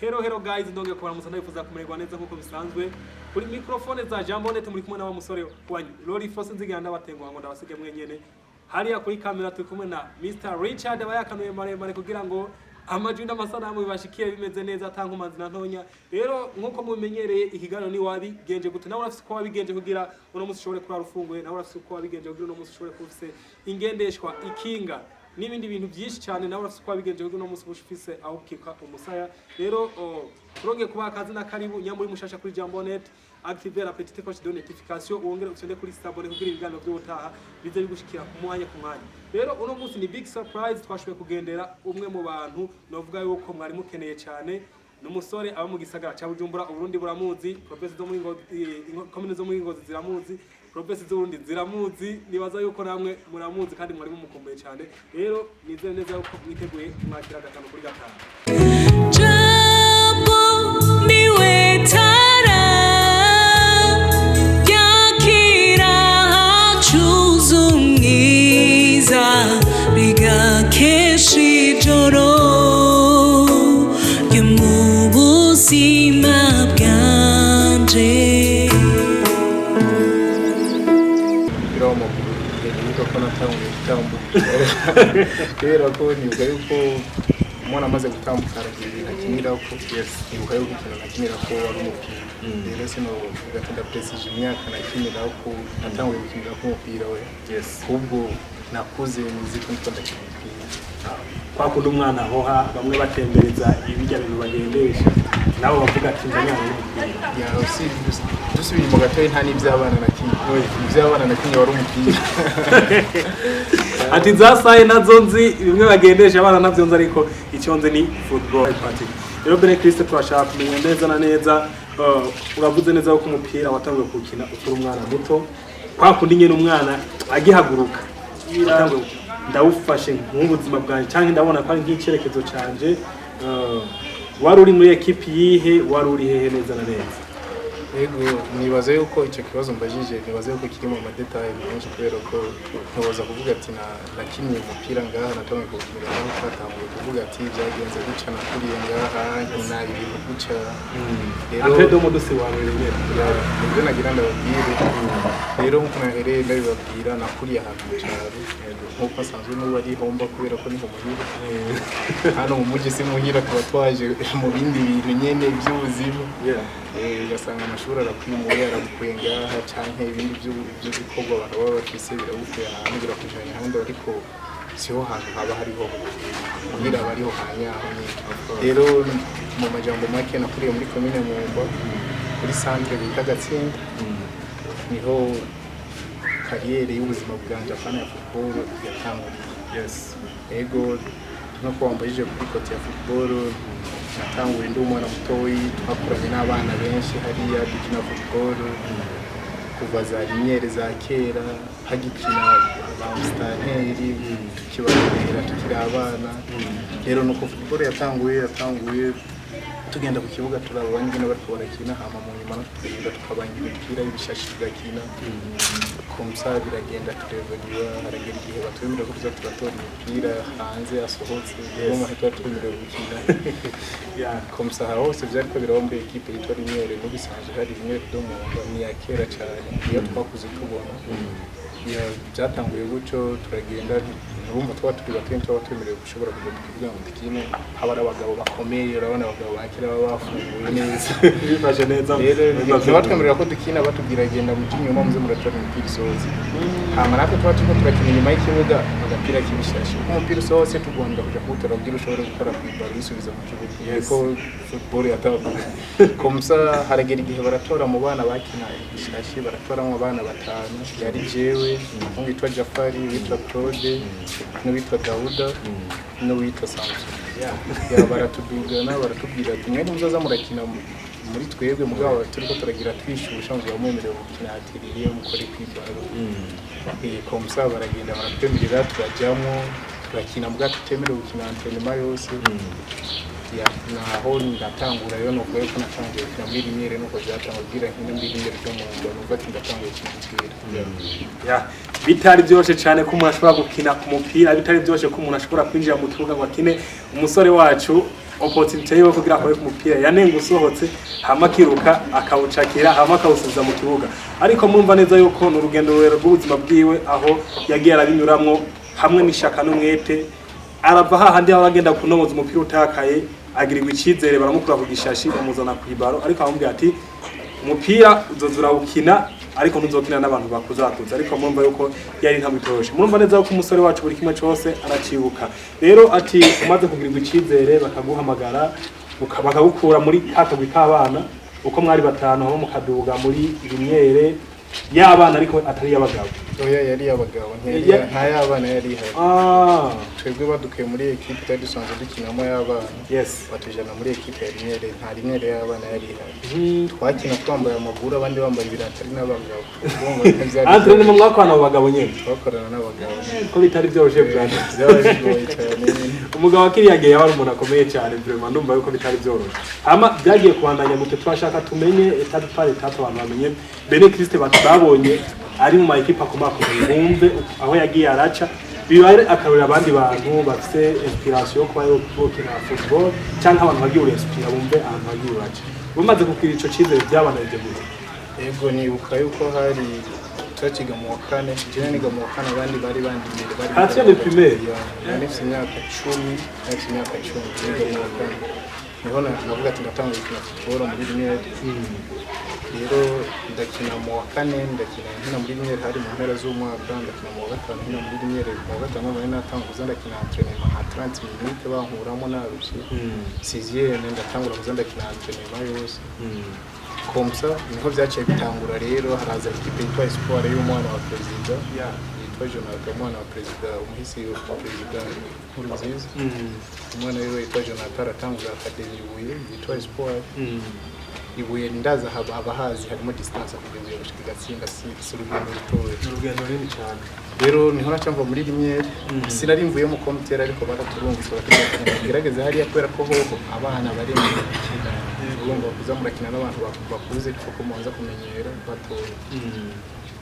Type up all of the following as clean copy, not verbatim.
Hello, hello guys, ndongeye kubaramutsa, ndabifuza kumererwa neza nkuko bisanzwe. Kuri microphone za Jambonet muri kumwe na wa musore wanyu Lori Fose, nzigana ndabatenguha ngo ndabasige mwenyene. Hariya kuri kamera turi kumwe na Mr Richard, aba yakanuye maremare kugira ngo amajwi n'amasanamu bibashikiye bimeze neza, ata nkomanzi na ntonya. Rero nkuko mubimenyereye, ikiganiro ni "Wabigenje gute?" Nawe urafise uko wabigenje kugira uno munsi ushobore kurara ufunguye, nawe urafise uko wabigenje kugira uno munsi ushobore kuba ufise ingendeshwa, ikinga n'ibindi bintu byinshi cyane. Nawe urafise uko wabigenje kugira uno munsi uba ufise aho ukika umusaya. Rero turongeye kubaha akazi na karibu. Nyamburi mushasha kuri Jambonet, active la petite cloche de notification, wongere usende kuri s'abonner kugira ibiganiro by'ubutaha bize bigushikira ku mwanya ku mwanya. Rero uno munsi ni big surprise, twashoboye kugendera umwe mu bantu novuga yuko mwari mukeneye cyane. Ni umusore aba mu gisagara cya Bujumbura. Uburundi buramuzi, province zo muri Ngozi, komine zo muri Ngozi ziramuzi, province z'Uburundi ziramuzi. Nibaza yuko namwe muramuzi kandi mwari mumukumbuye cyane. Rero nizere neza yuko mwiteguye kumwakira gatanu kuri gatanu. Jambo niwe tara yakira hacuze umwiza, rigakesha ijoro ryo mu buzima bwanje. Umupira w'amaguru, nibuka ko natanguye gutambuka, kubera ko nibuka yuko umwana amaze gutambuka aragira ibintu akinirako. Nibuka yuko ikintu nakinirako wari umupira. Rero sinovuga ati ndapresije imyaka nakinirako, natanguye gukinirako umupira we, ahubwo nakuze nzi ko ndiko ndakina umupira. Kwa kundi umwana ahoha, bamwe batembereza ibijya bintu bagendesha, nabo bavuga ati ndanyana n'umupira. Ya, dusubiye inyuma gatoya, nta n'iby'abana nakinye. Iby'abana nakinye wari umupira. Ati za saye nazo nzi, bimwe bagendesha abana navyo nzi, ariko icyo nzi ni football party. Rero Bene Christ, turashaka kumenya neza na neza, uravuze neza ko umupira watanguye kuwukina ukiri umwana muto, kwa kundi nyene umwana agihaguruka watanguye gukina. Ndawufashe nk'ubuzima bwanjye cyangwa ndabona ko ari nk'icyerekezo canje. Wari uri muri ekipi yihe? Wari uri hehe neza na neza? Yego, nibaza yuko icyo kibazo mbajije, nibaza yuko kiri mu ma détails menshi, kubera ko ntubaza kuvuga ati nakinnye umupira ngaha, natanguye kuwukinira ngaho. Twatanguye kuvuga ati byagenze gutya, nakuriye ngaha, nkina ibintu gutya. Rero Ante do mudusi wawe nyene. Ya, nibyo nagira ndababwire. Rero nkuko nahereye ndabibabwira, nakuriye ahantu mu cyaro, nkuko asanzwe n'ubu ari homba, kubera ko niho muhira. Hano mu mujyi si muhira, tuba twaje mu bindi bintu nyene by'ubuzima. Ugasanga amashuri arakwimuye, aragukuye ngaha, canke ibindi by'ibikorwa abantu baba bafise biragukuye ahantu, birakujanye ahandi, ariko siho hantu haba hariho muhira, aba ariho hanyaho nyene. Rero mu majambo make, nakuriye muri komine Mwumba, kuri centre bita Gatsinda. Niho carrière y'ubuzima bwanje, apana ya football, yatanguriye. Ego, nkuko wambajije kuri côté ya football, natanguye ndi umwana mutoyi. Twakuranye n'abana benshi hariya dukina football kuva za Lumière za kera, hagikina ba musitanteri, tukibarera tukiri abana. Rero nuko football yatanguye tugenda ku kibuga turaba abandi bariko barakina, hama mu nyuma natwe tukagenda tukabanga imipira y'ibishashi tugakina. Comme ça biragenda, turevoluwa, haragera igihe batwemerera ko tuza turatora imipira hanze yasohotse. Niyo mpamvu tuba twemerewe gukina. Comme ça hose vyariko biraba muri ekipe yitwa Lumière. N'ubisanzwe hari Lumière do Mwumba, ni iya kera cyane, niyo twakuze tubona. Ya, byatanguye gutyo, turagenda. Urumva tuba turi bato, tuba twemerewe gushobora kujya mu kibuga ngo dukine. Haba ari abagabo bakomeye, urabona abagabo ba kera baba bafunguye neza. Bifashe neza. Rero ntibatwemerera ko dukina, batubwira genda mu inyuma muze muratora imipira isohotse. Hama natwe tuba turiko turakina inyuma y'ikibuga agapira k'ibishashi. Uko umupira usohotse, tugomba kuja kuwutora kugira ushobore gukora kw'ibaro uyisubiza mu kibuga. Niko football yatanguye. Comme ça haragera igihe baratora mu bana bakina ibishashi, baratoramwo abana batanu. Yari jewe, uwitwa Jafari, uwitwa Claude, n'uwitwa Dawuda, n'uwitwa Samson. Ya, baratudugana, baratubwira ati mwe muzaza murakina muri twebwe, mugabo turiko turagira twishusha, muzoba mwemerewe gukina atiriye mukore kw'ibaro. Comme ça baragenda baratwemerera, turajamwo, turakina, mbwa tutemerewe gukina entraînement yose. Ya, naho ndatangura. Rero nuko ko natanguye gukina muri Lumière, nuko byatangura kugira nkine muri Lumière ryo mu nda, numva ati ndatanguye gukina umupira. Ya, bitari byoroshye cyane ko umuntu ashobora gukina umupira, bitari byoroshye ko umuntu ashobora kwinjira mu kibuga ngo akine. Umusore wacu Opportunité yiwe kugira akore ku mupira yanenga usohotse, hama akiruka akawucakira, hama akawusubiza mu kibuga. Ariko murumva neza yuko ni urugendo rurerure rw'ubuzima bwiwe, aho yagiye arabinyuramwo hamwe n'ishaka n'umwete. Arava hahandi aho agenda kunomoza umupira utakaye, agirirwa icyizere, baramukura ku gishashi bamuzana ku ibaro, ariko aramubwira ati: "Umupira uzoza urawukina, ariko ntuzokina n'abantu bakuzakuza." Ariko murumva yuko yari intambwe itoroshe. Murumva neza yuko umusore wacu buri kimwe cose aracibuka. Rero ati umaze kugirirwa icyizere, bakaguhamagara, bakagukura muri kakagwi k'abana uko mwari batanu, aho mukaduga muri rimwere y'abana, ariko atari iy'abagabo. Oya, yari iy'abagabo, ntiyari nta y'abana yari ihari. Twebwe badukuye muri ekipe twari dusanzwe dukinamo y'abana, batujana muri ekipe ya Lumière. Nta Lumière y'abana yari ihari. Twakina twambaye amaguru, abandi bambaye ibirato, ari n'abagabo. Urumva ntibyari Entraînement mwakorana abo bagabo nyene? Twakorana n'abagabo. Ko bitari byoroshe bwana. Byaba bigoye cyane nyine. Umugabo wa kiriya gihe yaba ari umuntu akomeye cyane, vraiment ndumva yuko bitari byoroshye. Hama byagiye kubandanya gute? Twashaka tumenye étape par étape, abantu bamenye Bene Christ babonye ari mu ma équipe akomakomeye, bumve aho yagiye araca, bibaye akarorero abandi bantu bafise inspiration yo kuba bokina football, cyangwa abantu bagiye urinspira, bumve ahantu bagiye uraca. Bamaze kugira ico cyizere, byabananije gute? Yego, nibuka yuko hari twakiga mu wa kane, jewe niga mu wa kane, abandi bari bandi imbere bari Quatrième primaire? Ya, nari mfise imyaka 10, nari mfise imyaka 10 niga mu wa kane. Niho navuga ati ndatanguye gukina football muri Lumière. Rero ndakina mu wa kane, ndakina nkina muri Lumière, hari mu mpera z'umwaka. Ndakina mu wa gatanu, nkina muri Lumière mu wa gatanu, nari natanguza ndakina entraînement nka 30 minutes, bankuramo narushe. Sixième ndatangura kuza ndakina entraînement yose comme ça. Niho byaciye bitangura. Rero haraza ikipe yitwa Espoir y'umwana wa perezida yitwa Jonathan, umwana wa perezida, umuhisi wa perezida Nkurunziza. Umwana wiwe yitwa Jonathan aratangura académie Ibuye yitwa Espoir. Ibuye ndaza haba abahazi, harimo distance kuva Ibuye gushika Igatsinda, si urugendo rutoya. Ni urugendo runini cyane. Rero niho naca mva muri Lumière. Sinari mvuyemo komutera, ariko baraturungitse, baratubwira ati mugerageze hariya, kubera ko hoho abana baremeye gukina. Urumva kuza murakina n'abantu bakuze kuko mubanza kumenyera batoya.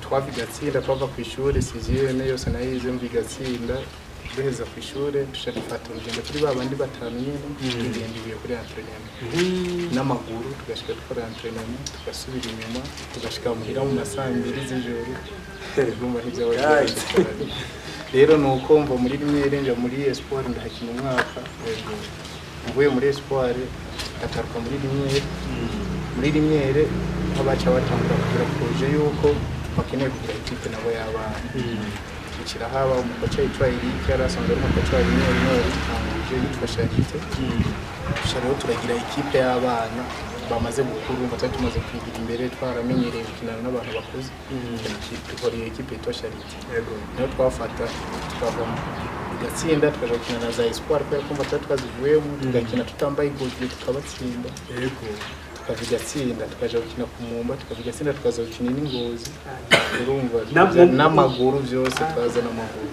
Twava Igatsinda, twava ku ishuri, sixième yose nayize mva Igatsinda. Duheza ku ishuri duca dufata urugendo kuri ba bandi batanu nyene, tugenda Ibuye kuri entraînement n'amaguru, tugashika dukora entraînement, tugasubira inyuma, tugashika muhira mu ma 2:00 z'ijoro. Urumva ntibyaba byoroshye cyane. Rero ni uko mva muri Lumière nja muri Espoir, ndahakina umwaka. Mvuye muri Espoir ndagaruka muri Lumière. Muri Lumière aho baca batangura kugira projet yuko bakeneye kugira ikipe nabo y'abana, kirahaba. Umukoca yitwa Eric, yari asanzwe ari umukoca wa Lumière, niwe wabitanguje, yitwa Charite. Gusa rero turagira ikipe y'abana bamaze gukura. Urumva twari tumaze kwigira imbere, twaramenyereye gukinana n'abantu bakuze. Dukora iyo ekipe yitwa Charite. Niyo twafata tukava igatsinda, tukaja gukina na za Espoir, kubera kumva tuba twazivuyemo, tugakina tutambaye igodiyo, tukabatsinda. Tukava Igatsinda tukaja gukina ku Mumba, tukava Igatsinda tukaza gukina n'Ingozi. Urumva n'amaguru byose twaza n'amaguru.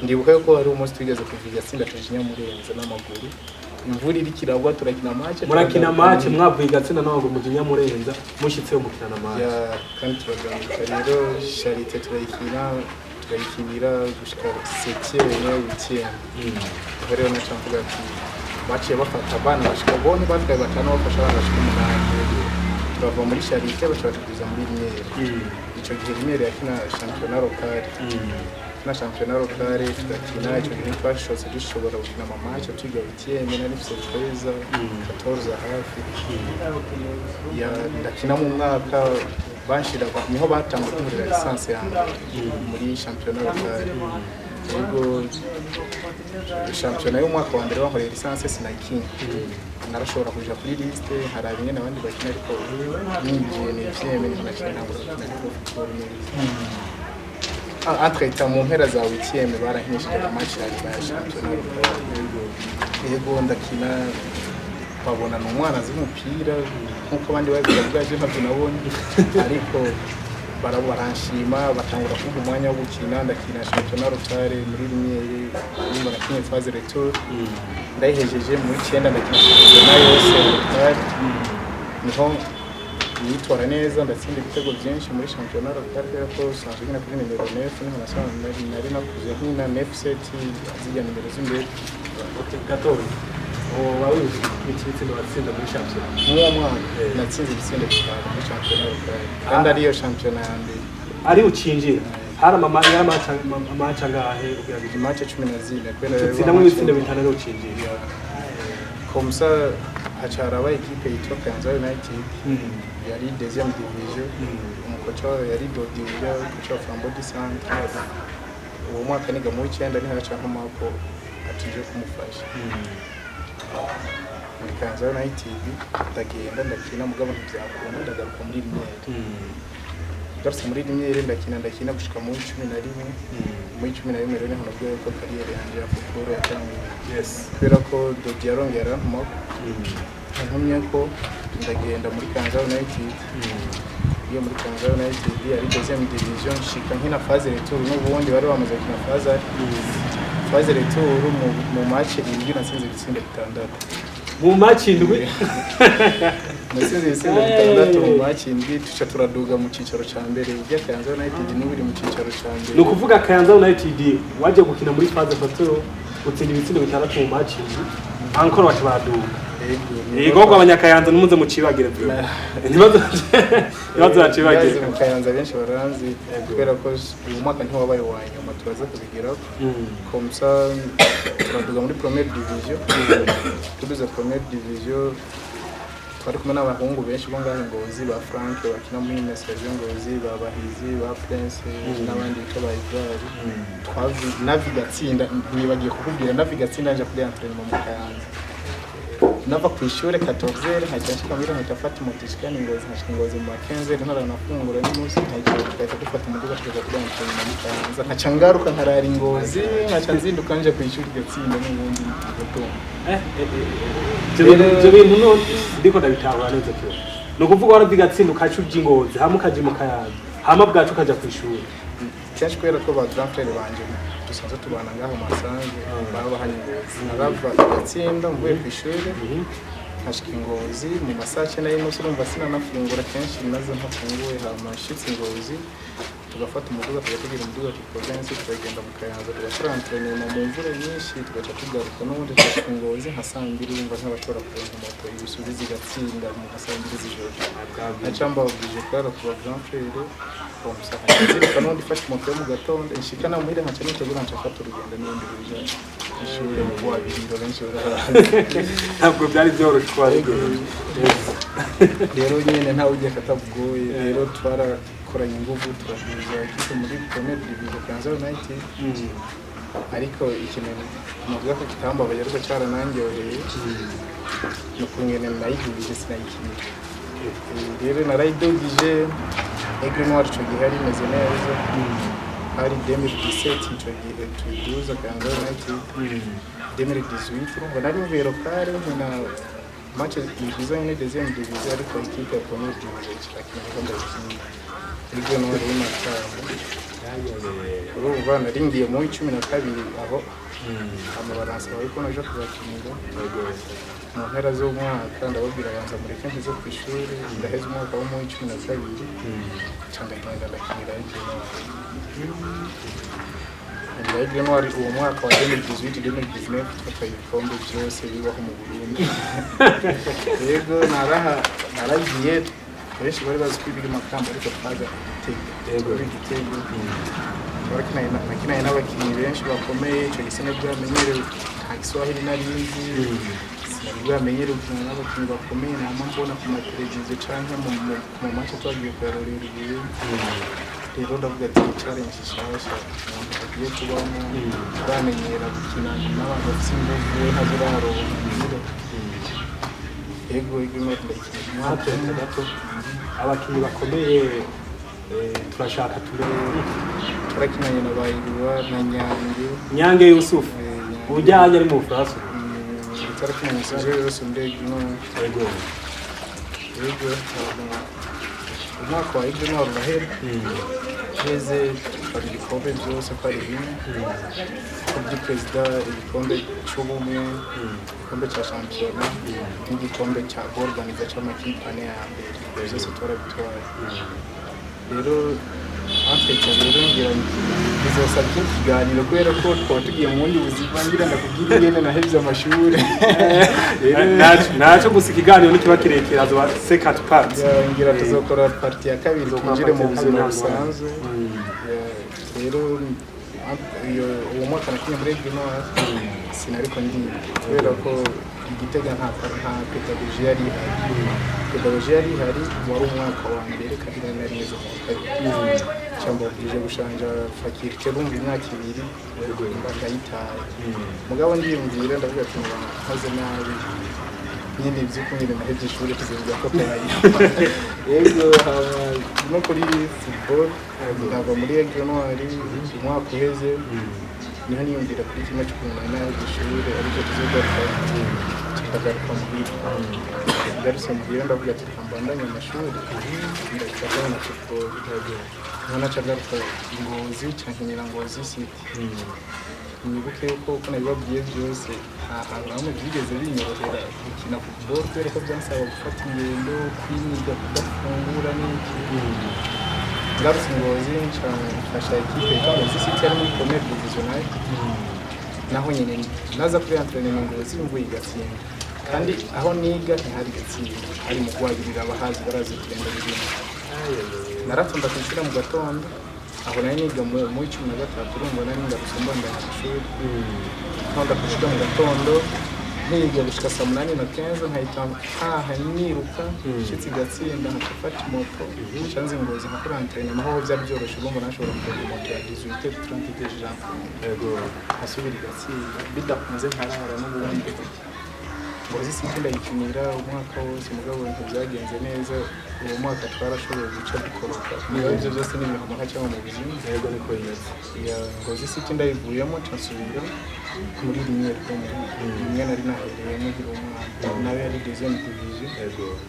Ndibuka yuko hari umunsi twigeze kuva Igatsinda tuja i Nyamurenza n'amaguru, imvura iriko iragwa, turakina match. Murakina Turagaruka. Match mwavuye Igatsinda n'amaguru mu Nyamurenza, mushitseyo mukina na match. Ya, kandi turagaruka. Rero Charite turayikina, turayikinira gushika septième, huitième. Aho rero naca mvuga ati baciye bafata abana bashika bone, batwaye batanu, bafasha abana bashika umunani. Turava muri Charite baca batuguza muri Lumière. Ico gihe Lumière yakina championnat local, na championnat local tugakina. Ico gihe twashotse dushobora gukina ama match tuga huitième, nari mfise 13, 14 hafi ya. Ndakina mu mwaka banshira, niho batanga kunkorera licence yanjye muri championnat local. Yego, shampiyona y'umwaka wa mbere bankoreye licence sinayikinye. Narashobora kuja kuri liste nkaraba ingene abandi bakina, ariko ninjiye neuvième niho naciye ntangura gukina ariko football neza. Entre temps, mu mpera za huitième barankinishije ama match ya nyuma ya shampiyona local. Yego, ndakina, babona ni umwana azi umupira nk'uko abandi babivuga, bwaje ntabyo nabonye, ariko baranshima, batangura kumpa umwanya wo gukina. Ndakina shampiyona locale muri Lumière. Urumva nakinye phase retour, ndayihejeje muri cyenda, ndakina shampiyona yose locale. Niho nitwara neza, ndatsinda ibitego byinshi muri shampiyona locale, kubera ko usanzwe nkina kuri nimero 9. Niho nasanzwe nari nakuze nkina 9, 7, zirya nimero z'imbere. Gatoya. Woba wibuka ibitsindo watsinze muri shampiyona? Mw'uwo mwaka natsinze ibitsindo 5 muri shampiyona locale, kandi ariyo shampiyona ya mbere. Ari ucinjira hari ama yari amaca angahe ugerageje? Imace 14 kubera Utsindamwo ibitsindo 5 ari ucinjira. Comme ça haca haraba ekipe yitwa Kayanza United, yari deuxième division. Umukoca wayo yari Dodi Uya, koca wa Flambeau du Centre. Uwo mwaka niga mu w'icenda, niho yaca nkomako atije kumufasha muri Kayanza United. Ndagenda ndakina, mugabo ntibyakunda, ndagaruka muri Lumière. Ngarutse muri Lumière ndakina, ndakina gushika mu 11. Muri 11 rero niho nabwiwe ko carrière yanjye ya football yatanguye, kubera ko Dodi yarongera arantumako, antumye ko ndagenda muri Kayanza United. Iyo muri Kayanza United ari deuxième division, nshika nkina phase retour. N'ubundi bari bamaze gukina phase aller. Phase retour mu match 7 natsinze ibitsindo 6. Mu match 7? Natsinze ibitsindo 6 mu match 7, tuca turaduga mu cicaro ca mbere. Ijya Kayanza United n'ubu iri mu cicaro ca mbere. Ni ukuvuga Kayanza United waje gukina muri phase retour, utsinda ibitsindo 6 mu match 7, encore baca baraduga. Yego. Yego, abanyakayanza numuze mucibagire byo, ntibazo bacibagire. Bazi mu Kayanza benshi baranzi, kubera ko uyu mwaka ntiwabaye uwa nyuma, turaza kubigeraho. Comme ça turaduga muri première division. Tuduze première division, twari kumwe n'abahungu benshi bo ngaho i Ngozi, ba Frank bakina muri Message Ngozi, ba Bahizi, ba Prince n'abandi bitwa ba Ivari. Twavi navigatsinda, nibagiye kukubwira, navigatsinda nja kuri entraînement mu Kayanza. Nava ku ishuri 14h, nkahita nshika muhira, nkahita mfata moto ishikana i Ngozi, nkashika i Ngozi mu ma 15h, ntaranafungura n'umunsi, nkahita tugahita dufata umuduga tukaja kuri entraînement mu Kayanza, nkaca ngaruka nkarara i Ngozi, nkaca nzinduka nja ku ishuri gatsinda n'ubundi mu gatondo. Ibyo bintu none ndiko ndabitahura neza cyo ni ukuvuga waraviga atsinda ukaca uja i Ngozi, hama ukaja mu Kayanza, hama bwacu ukaja ku ishuri. Kenshi kubera ko ba grand frère banje dusanzwe tubana ngaho mu Masange baba bahanye Ngozi, narava gatsinda mvuye ku ishuri nkashika i Ngozi mu masaha 9:30. Urumva sinanafungura kenshi, nazo ntafunguye. Hama nshitse i Ngozi tugafata umuduga, tugategera umuduga ku province, tukagenda mu Kayanza, tugakora entraînement mu mvura nyinshi, tugaca tugaruka n'ubundi tugashika i Ngozi nka saa 2. Urumva nk'abashobora kuronka moto ibisubiza igatsinda mu nka saa 2 z'ijoro, nkaca mbabwije kurara ku ba grand frère. Bamusa nkazinduka n'ubundi ifashe moto yo mu gatondo nshika na muhira, nkaca nitegura, nca mfata urugendo n'ubundi ruja ishure mu Rwabiriro, benshi barahazi. Ntabwo byari byoroshye kuba Rero nyine ntawe ugiye katabugoye. Rero twarakoranye ingufu, turahuza ikipe muri première division Kayanza United. Ariko ikintu navuga ko kitambabaye ariko cyarananyoheye ni ukungene nayidugije sinayikinira. Rero narayidugije Aigle Noir, ico gihe yari imeze neza, hari 2017 ico gihe tuyiduza Kayanza United. 2018 urumva nari mvuye locale nkina match nziza nyine deuxième division, ariko ikipe ya première division irakina ko ndayikinira Aigle Noir y'Imakamba. Urumva nari ngiye mu 12 aho, hama baransaba yuko naja kubakinira mu mpera z'umwaka. Ndababwira banza mureke ntize ku ishuri, ndaheza umwaka wo mu 12, nca ndagenda ndakinira Aigle Noir. Aigle Noir uwo mwaka wa 2018 2019 twatwaye ibikombe byose bibaho mu Burundi. Yego, naraha naragiye, benshi bari bazi ko ibiri Makamba, ariko twaza Gitega. Twari Gitega, nakinanye n'abakinnyi benshi bakomeye. Icyo gihe sinari nta Giswahili nari nzi, sinari bwamenyere gukina n'abakinnyi bakomeye nama mbona ku mateleviziyo canke mu match twagiye kuyarorera ibuye. Rero ndavuga ati challenge nshasha umuntu agiye kubamo, uramenyera gukina n'abantu bafite ingufu, we ntazo uraronka. Yego, iguma ndayikina umwaka Hato umwe. Gato abakinnyi bakomeye, turashaka turebe. Turakinanye na Bayirwa na Nyange. Nyange Yusufu? Nyange. Ujyanye ari mu Bufaransa. Turakinanye saison yose muri Aigle Noir. Yego. Yego, umwaka wa Aigle Noir urahera heze, twara ibikombe byose ko ari bine: Coupe du Président, igikombe cy'ubumwe, igikombe cya shampiyona n'igikombe cya organiza cy'amakipe ane ya mbere. Byose twarabitwaye. Rero Entretien rero ngira bizosaba ikindi kiganiro, kubera ko twaba tugiye mu bundi buzima, ngira ndakubwira ingene nahevye amashuri. Rero Naco gusa ikiganiro nikiba kirekire, azoba second part. Ya, ngira tuzokora partie ya kabiri, Tuzokora twinjire mu partie ya buzima kabiri. busanzwe. Ya, rero uwo mwaka nakinye muri Aigle Noir, sinariko ndiga kubera ko Igitega nta pédagogie yari ihari. Pédagogie yari ihari wari umwaka wa mbere, kandi nari narize mu wa kabiri, cyangwa obligé gushanja faculté. Bumva imyaka 2 mba ndayitaye. Mugabo ndiyumvira, ndavuga ati ngo nkoze nabi nyine iby'ukungene nahevye ishuri, tuzongera ko twayima. Yego, hama no kuri football, ndava muri Aigle Noir umwaka uheze, niho niyumvira kuri kimwe cy'ukuntu nari nahevye ishuri, aricyo tuzogaruka. Ndagaruka muhira, ngarutse muhira ndavuga ati reka mbandanye amashuri, ndashaka na football. Niho naca ngaruka Ngozi, cankinira Ngozi City. Mwibuke yuko uko nabibabwiye byose, nta hantu hamwe byigeze binyorohera gukina football, kubera ko byansaba gufata ingendo, kwiniga, kudafungura n'iki. Ngarutse Ngozi, nca mfasha ekipe yitwa Ngozi City, yari muri première division nayo. Naho nyine naza kuri entraînement Ngozi imvuye igatsinda, kandi aho niga ntihari gatsinda, hari mu Rwabirira, abahazi barazi kugenda birimo. Naratonda ku ishuri mu gatondo, aho nari niga mu 13. Urumva nari ngarutse mbandanya amashuri, ntonda ku ishuri mu gatondo, nkiga gushika saa 8:15, nkahita ntaha niruka. Nshitse igatsinda, nkaca mfata moto, nca nza Ngozi nkakora entraînement. Aho byari byoroshe, urumva nashobora kuronka moto ya 18h30 déjà, nkasubira igatsinda, bidakunze nkarara. N'ubundi Ngozi City ndayikinira umwaka wose, mugabo ntibyagenze neza. Uwo mwaka twarashoboye guca dukoroka. Mugabo ibyo byose ni ibintu umuntu acamo mu buzima. Yego, niko bimeze. Ya, Ngozi City ndayivuyemo, nca nsubira muri Lumière Commun, imwe nari nahereyemo nkiri umwana, nawe yari deuxième division.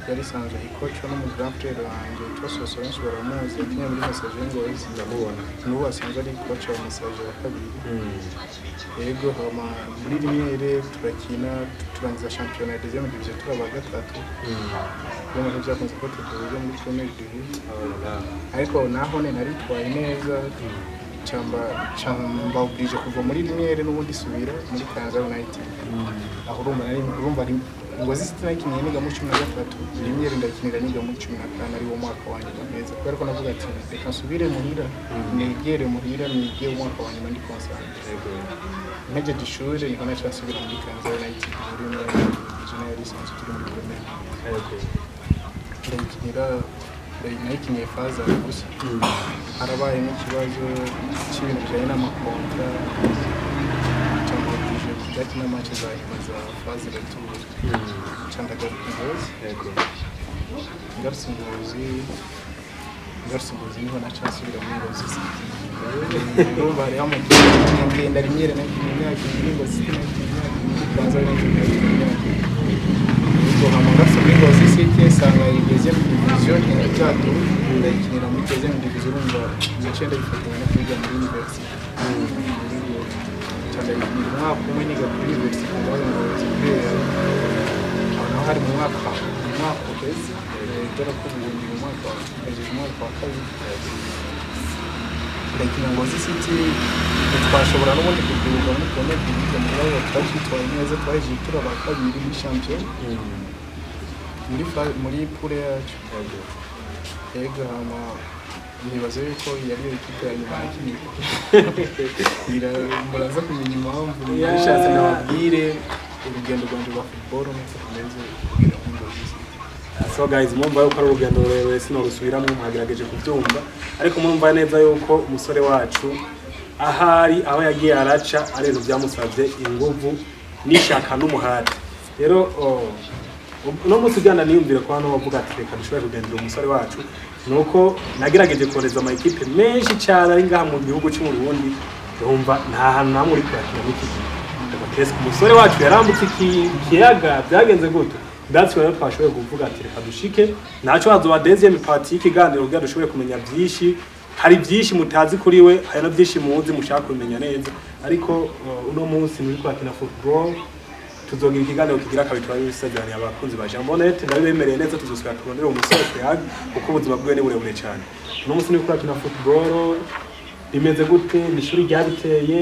Yari isanzwe ikoco no mu grand frère wanjye witwa Soso, benshi baramuzi, yakinye muri Messager Ngozi. Ndamubona. N'ubu asanzwe ari coach wa Messager wa kabiri. Yego, hama muri Lumière turakina, turangiza shampiyona ya deuxième division turaba gatatu. Urumva ntibyakunze ko tuduga muri première division, ariko naho ne naritwaye neza, camba camba obligé kuva muri Lumière, n'ubundi subira muri Kayanza United. Aho urumva nari, urumva ari Ngozi City nakinye niga muri 13, Lumière ndakinira niga muri 14, ari wo mwaka wa nyuma meza, kubera ko navuga ati reka nsubire muhira, negere muhira, nige umwaka wa nyuma ndi concentré. Mpejeje ishuri niho naca nsubira muri Kayanza United, muri division yari isanzwe turi muri première. Ndayikinira, nayikiniye phase gusa harabaye n'ikibazo cy'ibintu bijyanye n'ama contrat, cyangwa obligé kudakina match za nyuma za phase retour, nca ndagaruka Ngozi. Ngarutse Ngozi, ngarutse Ngozi niho naca nsubira muri Ngozi City. Urumva hariho amakipe ngenda Lumière nakinye imyaka 2, Ngozi City nakinye imyaka 2, Kayanza nakinye imyaka 2. Ubwo hama ngarutse muri Ngozi City, nsanga iyi deuxième division iracyatuwe, ndayikinira muri deuxième division. Urumva naciye ndayifatanya no kwiga muri university, nca ndayikinira umwaka umwe niga kuri university ngaho Ngozi, kubera aho naho hari mu mwaka uheze. Dore ko ubu ndi mu mwaka wa mpejeje umwaka wa kabiri. Ndakina Ngozi City, ntitwashobora n'ubundi kuduga muri première division, mugabo twacyitwaye neza, twahejeje turi aba kabiri muri champion muri poule yacu. Yego, hama nibaza yuko yari yo ekipe ya nyuma nakiniye. Muraza kumenya impamvu nashatse ndababwire urugendo rwanjye rwa football nuko rumeze kugera muri Ngozi City. So guys, murumva yuko ari urugendo rurerure, sinorusubiramo, mwagerageje kubyumva, ariko murumva neza yuko umusore wacu ahari aho yagiye araca ari ibintu byamusabye inguvu n'ishaka n'umuhate. Rero oh, uno munsi ujyana niyumvire ko hano bavuga ati reka dushobore kugendera umusore wacu, nuko nagerageje kohereza ama ekipe menshi cyane ari ngaha mu gihugu cy'u Burundi, yumva nta hantu namwe uri kurakina n'iki gihe. Ndavuga, umusore wacu yarambutse ikiyaga, byagenze gute? That's why rero twashoboye kuvuga ati reka dushike naco hazoba deuxième partie y'ikiganiro kugira dushobore kumenya byinshi. Hari byinshi mutazi kuri we, hari na byinshi muzi mushaka kumenya neza, ariko uno munsi muri kwakina football. Tuzogira ikiganiro kigira kabiri, turabisezeraniye abakunzi ba Jambonet, ndabibemereye neza. Tuzosubira turondere umusore tuyage, kuko ubuzima bwiwe ni burebure cyane. Uno munsi niko urakina football, bimeze gute? Ni ishuri ryabiteye?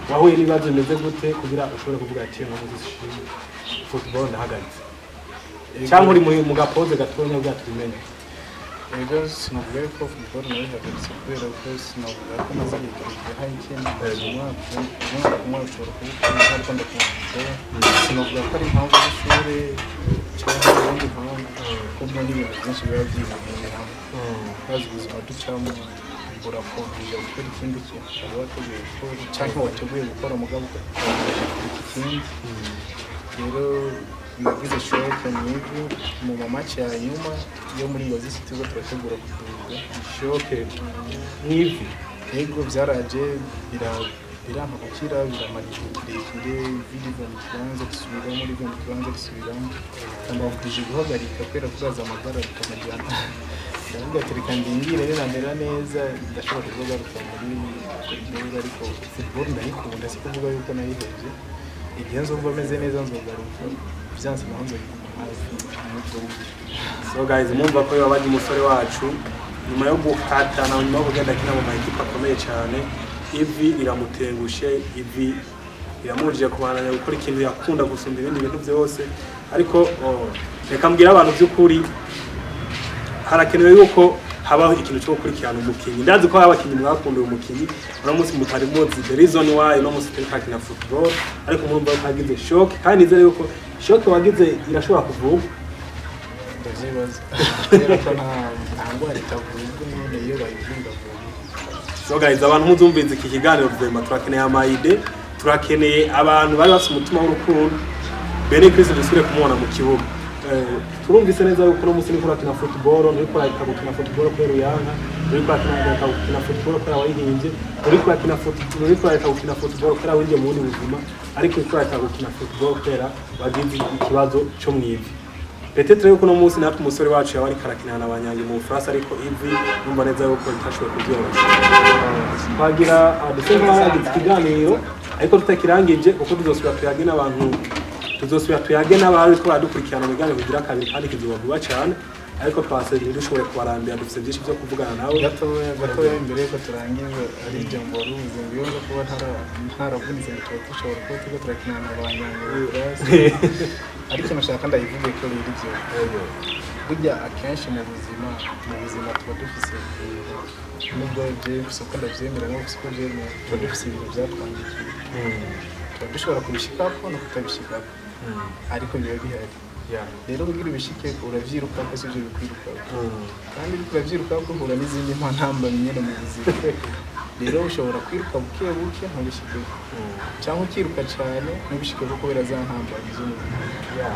Wahuye n'ibibazo bimeze gute kugira ushobore kuvuga ati uno munsi shimwe football ndahagaritse, cyangwa uri mu gapoze gatonya kugira tubimenye? Ego, sinavuga yuko football nayihagaritse, kubera ko sinavuga ko maze igihe kirekire ntayikina. Umwaka umwe ushobora kuwukina ariko ndakina football. Sinavuga ko ari impamvu z'ishuri cyangwa izindi mpamvu, kuko n'ibintu byinshi biba byihuriye hamwe. Bazi ubuzima ducamo, urakomeza gukora ikindi kintu utari wateguye gukora cyangwa wateguye gukora mugabo ugakomeza kureka ikindi. Rero nagize choc mu ivi mu ma match ya nyuma yo muri Ngozi City, ubwo turategura kuduga. Choc mw'ivi? Yego, byaraje birampa gukira, biramara igihe kirekire. Ivi riva mu kibanza risubiramo, riva mu kibanza risubiramo, mbabwije guhagarika kubera kuzaza amagara bikamajyana. Ndavuga ati reka ndindire, ninamera neza ndashobora kuzogaruka muri football. Ariko football ndayikunda, si kuvuga yuko nayihevye. Igihe nzumva meze neza nzogaruka, byanze naho nzoyiguma hafi n'ubwo buryo. So guys, mumva ko yabaye umusore wacu nyuma yo guhatana, nyuma yo kugenda akina mu ma équipe akomeye cyane, ivi riramutengushe, ivi riramubujije kubandanya gukora ikintu yakunda gusumba ibindi bintu byose. Ariko oh, reka mbwira abantu by'ukuri, harakenewe yuko habaho ikintu cyo gukurikirana umukinyi. Ndazi ko hari abakinyi mwakunda uyu mukinyi, uno munsi mutari muzi the reason why uno munsi turi kwakina football, ariko murumva ko hagize choc, kandi nizere yuko choc wagize irashobora kuvurwa. Ndavyibaza, kubera ko nta ndwara itavurwa. None iyo bayivura iravurwa. So guys, abantu muzumviza iki kiganiro, vraiment turakeneye ama idées, turakeneye abantu bari bafite umutima w'urukundo. Bene Kristo, dusubire kumubona mu kibuga. Turumvise neza yuko uno munsi niko urakina football, nturiko urareka gukina football kubera uyanka, nturiko urareka gukina football kubera wayihimbye, nturiko urareka gukina football kubera winjiye mu bundi buzima, ariko uriko urareka gukina football kubera wagize ikibazo cyo mw'ivi. Peut-être yuko uno munsi natwe umusore wacu yaba ariko arakinana na Banyange mu Bufaransa, ariko ivi numva neza yuko ritashoboye kubyorosha. Twagira duse nk'abarangiza ikiganiro, ariko tutakirangije, kuko tuzosubira tuyage n'abantu, tuzosubira tuyage n'abari ko baradukurikirana mu biganiro kugira kabiri, kandi kizuba vuba cyane. Ariko twasabye ntidushobore kubarambira, dufite byinshi byo kuvugana nawe. Gatoya gatoya imbere yuko turangiza, ari ijambo wari uvuze ngo iyo nza kuba ntaravunitse ngo tuba dushobora kuba turiko turakinana na ba Nyange ariko nashaka ndayivuge ko rero ivyo burya akenshi mu buzima tuba dufise ibintu, nubwo mfise uko ndavyemera nawe ufise uko uvyemera, tuba dufise ibintu vyatwandikiye, tuba dushobora kubishikako no kutabishikako, ariko biba bihari. Rero kugira ubishike uravyirukako, sivyo bikwirukako. Kandi uriko uravyirukako uhura n'izindi ntambamyi nyene mu buzima. Rero ushobora kwiruka buke buke ntubishikeko, cyangwa ukiruka cane ntubishikeko kubera za ntambamyi zo mu buzima.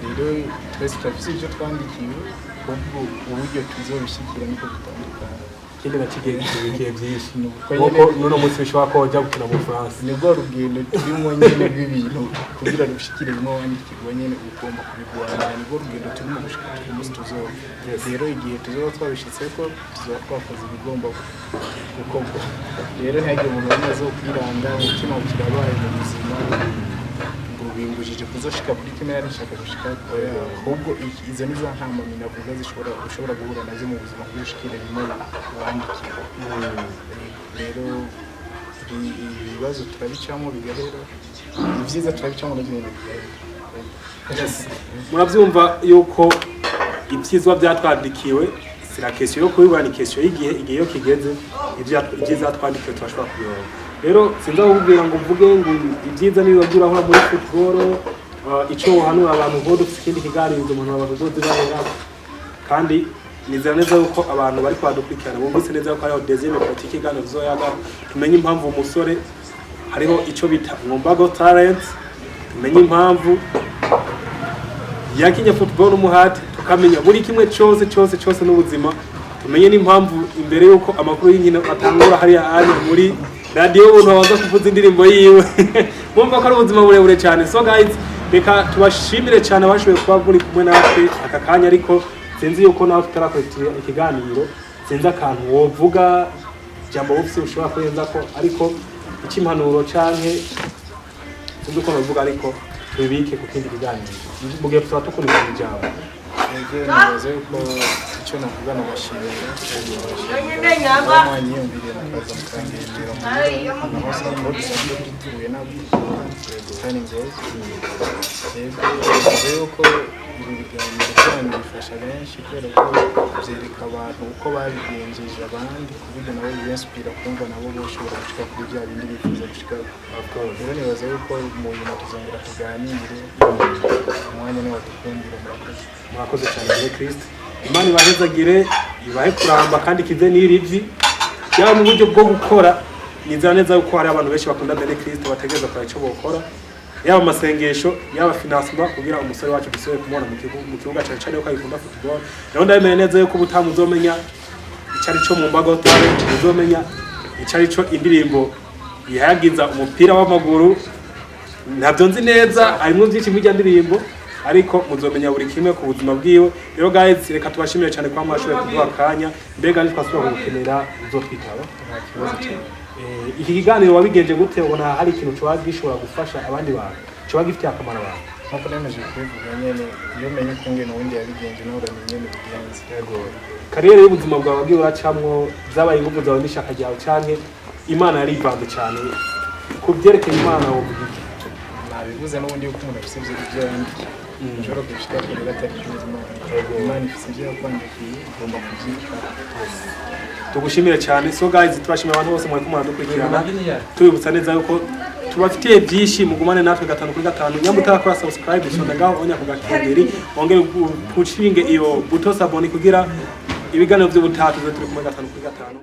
Rero twese turafise ivyo twandikiwe, ahubwo uburyo tuzobishikira niko butandukanye. Ikindi na kigihe kibikiye byinshi. Ni uko nkuko nyene. n'uno munsi bishobora ko wajya gukina mu Bufaransa. Ni rwa rugendo turimo nyene rw'ibintu, kugira rushikire bimwe wandikirwa nyene ugomba kubigwanira. Ni rwo rugendo turimo gushika ku munsi tuzoba. Rero igihe tuzoba twabishitseko, tuzoba twakoze ibigomba gukorwa. Rero ntihagire umuntu n'umwe azokwiranga umutima ngo kirabaye mu buzima, ngo bimbujije kuzoshika kuri kimwe nari nshaka gushika. Oya, ahubwo izo ni za ntambamyi navuga zishobora ushobora guhura nazo mu buzima kugira ushikire bimwe wandikiwe. Rero ibibazo turabicamo bigahera, ibyiza turabicamo nabyo nyine bigahera. Murabyumva yuko ibyizwa byatwandikiwe, c'est la question yo kubibona, ni question y'igihe. Igihe iyo kigeze, ibyiza twandikiwe turashobora kubironka. Rero sinza kukubwira ngo mvuge ngo ibyiza niba urahora muri football, ico wohanura abantu, ngo dufite ikindi kiganiro umuntu abantu uzozibahera. Kandi nizera neza yuko abantu bari kwadukurikirana bumvise neza yuko hariho deuxième partie y'ikiganiro tuzoyaga, tumenye impamvu umusore hariho ico bita Mwumbago talent, tumenye impamvu yakinye football n'umuhati, tukamenya buri kimwe cyose cyose cyose n'ubuzima, tumenye n'impamvu imbere y'uko amakuru y'inkino atangura hariya anya muri radiyo ubuntu babanza kuvuza indirimbo yiwe. Mwumva ko ari ubuzima burebure cyane. So guys, reka tubashimire cyane abashoboye kuba muri kumwe natwe aka kanya. Ariko sinzi yuko nawe tutarakora ikiganiro, sinzi akantu wovuga, jambo bufise ushobora kurenza ko, ariko icy'impanuro canke sinzi uko bavuga, ariko Tubibike ku kindi kiganiro mu gihe tuzaba tukurikirana ijambo. Ego, nibaza yuko icyo navuga, nabashimira kuba mwanyiyumviriye mukaza mukangendera muhira, aho aho dusanzwe dutuye n'abo kandi Ngozi. Yego, nibaza yuko ibi biganiro byanyu bifasha benshi, kubera ko byereka abantu uko babigenjeje abandi, ku buryo nabo bibinspira kumva nabo boshobora gushika kuri bya bindi bifuza gushika. Rero nibaza yuko mu nyuma tuzongera tuganire, umwanya niwo wadukundira. Murakoze. Murakoze cyane muri Kristo. Imana ibahezagire, ibahe kuramba kandi ikize n'irivi, yaba mu buryo bwo gukora. Nizera neza yuko hari abantu benshi bakunda Bene Kristo bategereza kureba icyo bokora, yaba amasengesho, yaba financement, kugira umusore wacu dusubire kumubona mu kibuga, cyane cyane yuko agikunda football. Rero ndabemeye neza yuko ubutaha muzomenya icyo ari cyo mu mbago talent, muzomenya icyo ari cyo indirimbo ihayagiza umupira w'amaguru. Ntabyo nzi neza, harimo byinshi muri ndirimbo, ariko muzomenya buri kimwe ku buzima bwiwe. Rero guys, reka tubashimire cyane kuba mwashoboye kuduha akanya. Mbega nitwasubira kugukenera uzotwitaba? Nta kibazo cyane. Iki kiganiro wabigenje gute? Ubona hari ikintu coba gishobora gufasha abandi bantu, coba gifitiye akamaro abantu? Nkuko nemeje kubivuga nyene, iyo umenye ukungene uwundi yabigenje, nawe uramenya ingene ubigenza. Carrière y'ubuzima bwawe wagiye uracamwo, byabaye ingufu zawe n'ishaka ryawe, canke Imana yarivanze cyane? Ku byerekeye Imana wovuga iki? Nabivuze n'ubundi yuko umuntu afise ivyo yandikiye, ushobora kubishika kure atari kumwe Imana. Imana ifise ivyo yakwandikiye, ugomba kuvyitaho. Tugushimire cyane. So guys, turashimira abantu bose mwariko muradukurikirana, tubibutsa neza yuko tubafitiye byinshi. Mugumane natwe gatanu kuri gatanu. Nyamba utarakora subscribe, sonda ngaho onya ku gakengeri, wongere pushinge iyo bouton s'abonner kugira ibiganiro by'ubutaha tuze turi kumwe gatanu kuri gatanu.